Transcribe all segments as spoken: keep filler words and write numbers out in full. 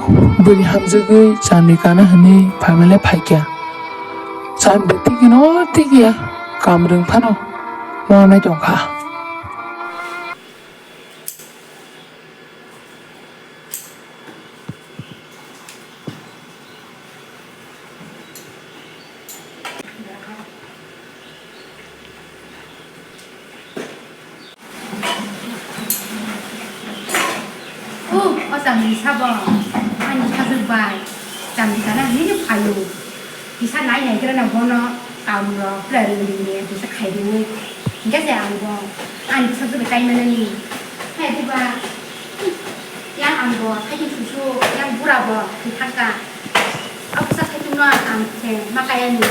Bwrwi hamjagwi chamri kana hwnwi phaimale phaikha. Chamri tikino tikya kamrwng phano wanai tongkha. O, o chamri sabo, ani sajwk bai chamri kana hinwi phaio. Kisa nai nai khe rwna bono kam rok pura ring ring ni kisa khai ringwi. Hingke se ang bo ani sajwk bai kai manani. Hai diba, yang ang bo saichung susu, yang bura bo thangka. Abusa saichung no ang se ma kaya ni.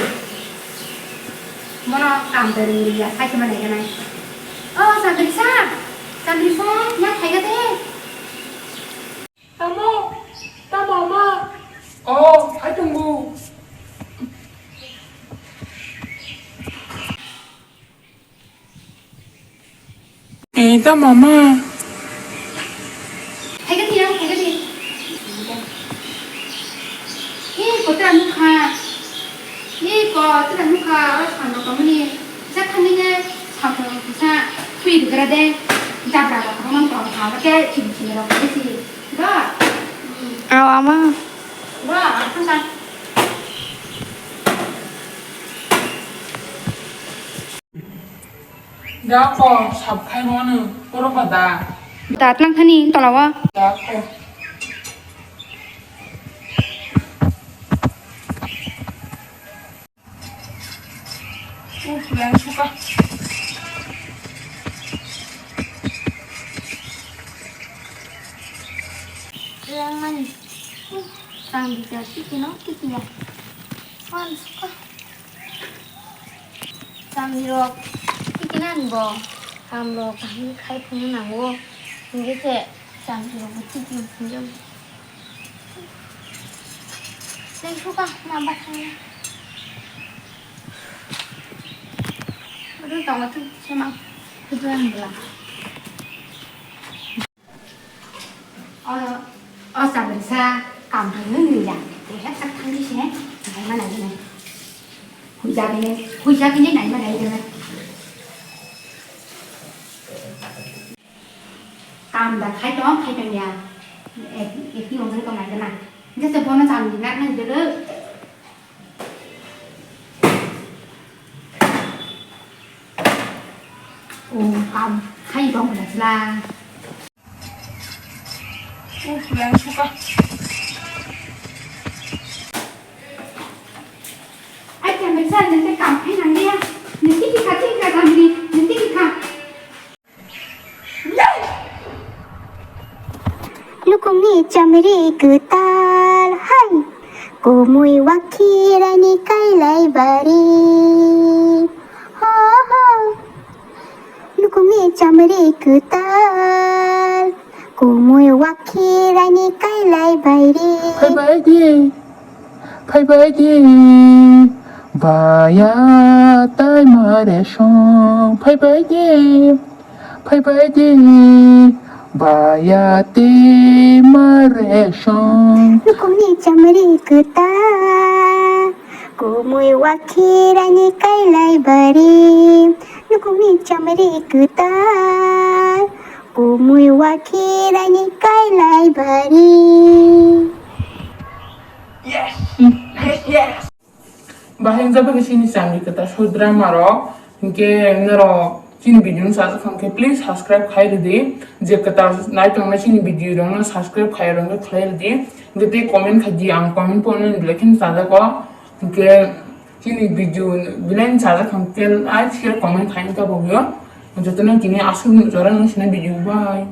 Bono kam bai ring ring ya sai se ma nai nai. O chamri sa, chamri sa, yang khai ka de. Tamo, tamo ma. Oh, hai tunggu. Eh, tamo ma. Hai ka tiang, hai ka tiang. Eh, kota nukha. Iko, tira nukha, oro sando komuni. Kisa khamine, sando kisa, thui digra de, jabra rok, romon rok, ha, ke, chim chim rok, ke si. Ga. Aw, ama. Ga, thangka. Da ko sap khai mano, poro ba da. Da tlang thani tola wa. Da ko. Uf, yang suka. Yang mani. Tang di kasi kino kiki ya. Wan suka. Chamrok tikinani bo kamrok kaham khai phunukna nango, hingke se chamrok bo tikin phunukjak. Tei suka ma bathang. Oro tongo thung semang. Kudu ang bela. O, o chamrisa kam phai nung nung ya. He sak thang di se. Nai ma nai nai. Huija bini, huija bini nai ma nai nai. Kam da khai tong, khai tong ya. Ek, ek ni ojang tong nai na. Jese bono chamri nak nai dulu. O kam khai tong na sila. Uf, yang suka. Ai, chamrisa, nang te kam khai nang ya. Nang tiki kha, tiki kha, chamri, nang tiki kha. Nukungni chamri kwtal hai, kumui wakhirani kailai bari. Ho, ho. Nukungni chamri kwtal, kumui wakhirani kailai bari. Phaibai di. Phaibai di, baya tai mare song. Phaibai di, phaibai di, baya tai mare song. Nukungni chamri kwtal, kumui wakhirani kailai bari. Nukungni chamri kwtal, kumui wakhirani kailai bari. Yes! Yes, yes! Bahai wngjago chini channel kwtal Sudra Marok. Hinkhe norok chini video no chajak kha hinkhe please subscribe khai rwdi. Je kwtal nai tongnai chini video rok no subscribe khai rwdi, khlai rwdi. Hinkhe tei comment khai di, ang comment pono belai kheno chajago. Hinkhe chini video belai no chajak kha hinkhe like, share, comment khai wngkha bo. Jotono tini aswk jora no sina video bai.